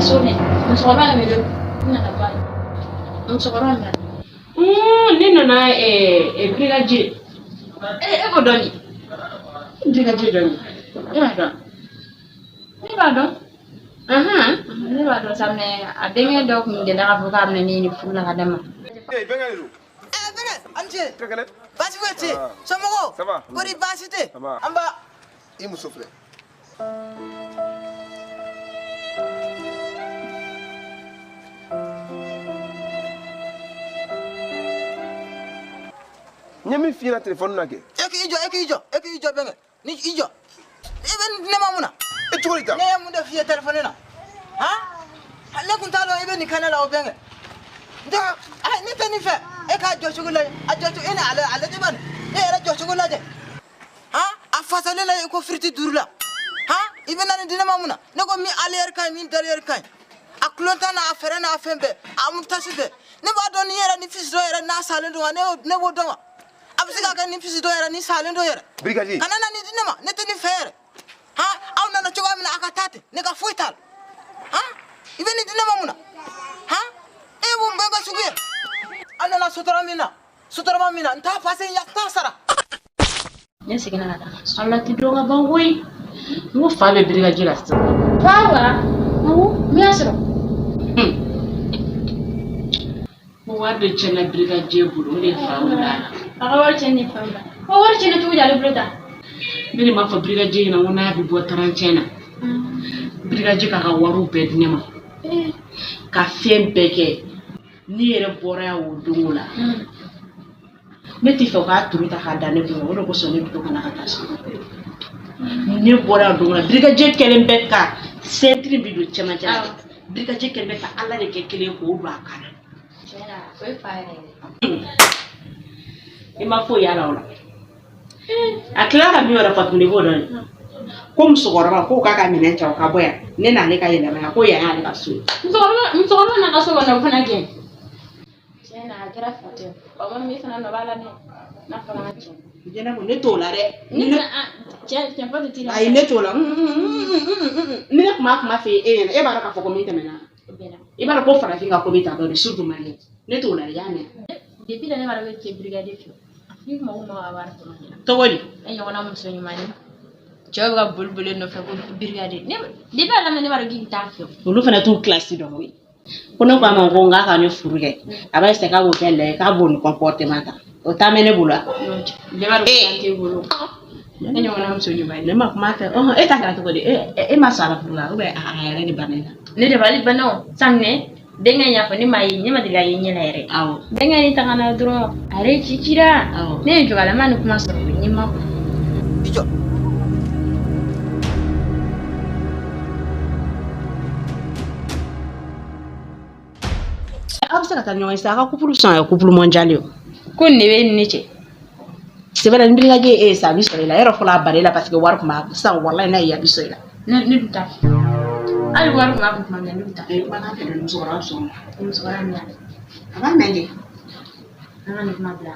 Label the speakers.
Speaker 1: So ne musokɔrɔba bɛ don n nana ba musokɔrɔba min
Speaker 2: Ne nana brigadier.
Speaker 1: E ko dɔɔni.
Speaker 2: Brigadier dɔɔni. E b'a dɔn?
Speaker 1: Ne b'a dɔn. Ne b'a dɔn sa, mais a denkɛ dɔ tun delila k'a fɔ k'a bɛna ne ɲini furu la ka d'a ma.
Speaker 3: Eh, bɛnkɛ de don.
Speaker 4: Eh, bɛnkɛ, a ni ce.
Speaker 3: Tɛ kɛnɛ.
Speaker 4: Baasi foyi tɛ yen.
Speaker 3: Ah.
Speaker 4: Somɔgɔw?
Speaker 3: Ça va?
Speaker 4: Kɔri baasi tɛ yen?
Speaker 3: Ça va.
Speaker 4: An ba.
Speaker 3: I muso filɛ. N ye min f'i ɲɛna telefɔni na kɛ.
Speaker 4: E k'i jɔ, e k'i jɔ, e k'i jɔ bɛnkɛ. Ni i jɔ. I bɛ ne ma mun na?
Speaker 3: E cogo di tan?
Speaker 4: Ne ye mun de f'i ye telefɔni na? Han? Ne kun t'a dɔn i bɛ nin kɛ ne la o bɛnkɛ. N tɛ, ayi ne tɛ nin fɛ. E k'a jɔ cogo lajɛ. A jɔ cogo e ni ale ale tɛ ban. E yɛrɛ jɔ cogo lajɛ. Han? A fasalen lajɛ i ko firiti duuru la. Han? I bɛ na nin di ne ma mun na? Ne ko min arrière ka ɲi, min derrière ka ɲi. A kulontan n'a fɛrɛ n'a fɛn bɛɛ, a mutasi bɛɛ. Ne b'a dɔn ni yɛrɛ ni fisi dɔ yɛrɛ n'a salen don wa, ne b'o dɔn wa? A bɛ se ka kɛ ni fisi dɔ yɛrɛ ni salen don yɛrɛ.
Speaker 3: Brigadier.
Speaker 4: Kana na nin di ne ma, ne tɛ nin fɛ yɛrɛ. Han? Aw nana cogoya min na a ka taa ten, ne ka foyi t'a la. Han? I bɛ nin di ne ma mun na? Han? E ye mun bɛnkɛ sugu ye? Aw nana sotarama min na, sotarama min na, n t'a pase, n t'a sara.
Speaker 1: Ne seginna ka taa.
Speaker 2: Ala tɛ dɔn ka ban koyi. N ko fa bɛ brigadier la sisan.
Speaker 1: Fa wa? Awɔ, mun y'a sɔrɔ?
Speaker 2: Ko wari de tiɲɛna brigadier bolo, o de ye fa wuli a la.
Speaker 1: A ka wari tiɲɛ ne fa wuli. Ko wari tiɲɛna cogo di ale bolo tan?
Speaker 2: Ne de m'a fɔ brigadier ɲɛna ko n'a bɛ bɔ tarancɛn na, brigadier k'a ka wariw bɛɛ di ne ma. Ka fɛn bɛɛ kɛ. Ne yɛrɛ bɔra yan o don o la. Ne tɛ fɛ u k'a turu ta k'a da ne kun, o de kosɔn ne bɛ to ka na ka taa so. Ne bɔra yan don o la, brigadier kɛlen bɛ ka ceinture bi don cɛmancɛ la. Brigadier kɛlen bɛ ka Ala de kɛ kelen k'o don a kan na.
Speaker 1: Tiɲɛ na, o ye fa yɛrɛ ye.
Speaker 2: I ma foyi y'a la o la. A tilala ka min wɛrɛ fɔ tuguni, i b'o dɔn dɛ. Ko musokɔrɔba ko k'a ka minɛn ta o ka bɔ yan, ne n'ale ka yɛlɛma yan, ko yan y'ale ka so ye.
Speaker 1: Musokɔrɔba n'a ka so kɔnɔ o fana gɛn. Tiɲɛ na, a kɛra fatɔ ye. Ɔ ma min fana nɔ b'a la dɛ. N'a fɔra n ka tiɲɛ.
Speaker 2: Jɛnɛbu, ne t'o la dɛ.
Speaker 1: Ne fana, cɛ tiɲɛ fɔ tɛ t'i la.
Speaker 2: Ayi, ne t'o la. Ni ne tun b'a kuma f'e ɲɛna, e b'a dɔn k'a fɔ ko min tɛmɛna. I b'a dɔn ko farafin ka ko bɛ tan tɔ de, surtout malien. Ne t'o la dɛ, i y'a mɛn.
Speaker 1: Depuis la ne b'a dɔn ko cɛ brigadier fɛ. I mago ma ka wari sɔrɔ.
Speaker 2: Cogo di?
Speaker 1: E ɲɔgɔnna muso ɲuman ye. Cɛw bɛ ka boli boli nɔfɛ ko brigadier. Ne depuis a daminɛ ne b'a dɔn k'i bɛ taa fɛ.
Speaker 2: Olu fana t'u kilasi dɔn koyi. Ko ne ko a ma ko n k'a ka ne furu kɛ, a b'a essayer k'a b'o kɛ lajɛ k'a b'o ni comportement ta. O taa bɛ ne bolo wa?
Speaker 1: Ne b'a dɔn ko t'e bolo. Ne ɲɔgɔnna muso ɲuman ye.
Speaker 2: Ne ma kuma fɛ. E ta kɛra cogo di? E ma sɔn a la furu la ou bien a yɛrɛ de banna i la?
Speaker 1: Ne de b'ale banna o. Sanni denkɛ in y'a fɔ ne m'a ye, ne ma deli k'a ye ɲɛ la yɛrɛ.
Speaker 2: Awɔ.
Speaker 1: Denkɛ in ta ka na dɔrɔn, a yɛrɛ ci cira.
Speaker 2: Awɔ.
Speaker 1: Ne ye jɔ a la, n m'a ni kuma sɔrɔ, n ye ma.
Speaker 4: I jɔ.
Speaker 2: Aw bɛ se ka taa ɲɔgɔn ye sa, a ka couple sɔn a ye couple mondial ye o.
Speaker 1: Ko nin de bɛ ni ne cɛ.
Speaker 2: C'est vrai, ni brigadier ye e ye sa, a bɛ sɔrɔ i la. Yɔrɔ fɔlɔ a banna i la parce que wari tun b'a kun. Sisan walayi n'a ye a bɛ sɔrɔ i la.
Speaker 1: Ne dun t'a fɛ. Hali wari tun b'a kun tuma min na, ne dun t'a fɛ.
Speaker 2: Ayi, kuma t'a fɛ dɛ, musokɔrɔba bɛ sɔn o ma.
Speaker 1: Musokɔrɔba min y'a
Speaker 2: A b'a mɛn de.
Speaker 1: An ka nin kuma bila.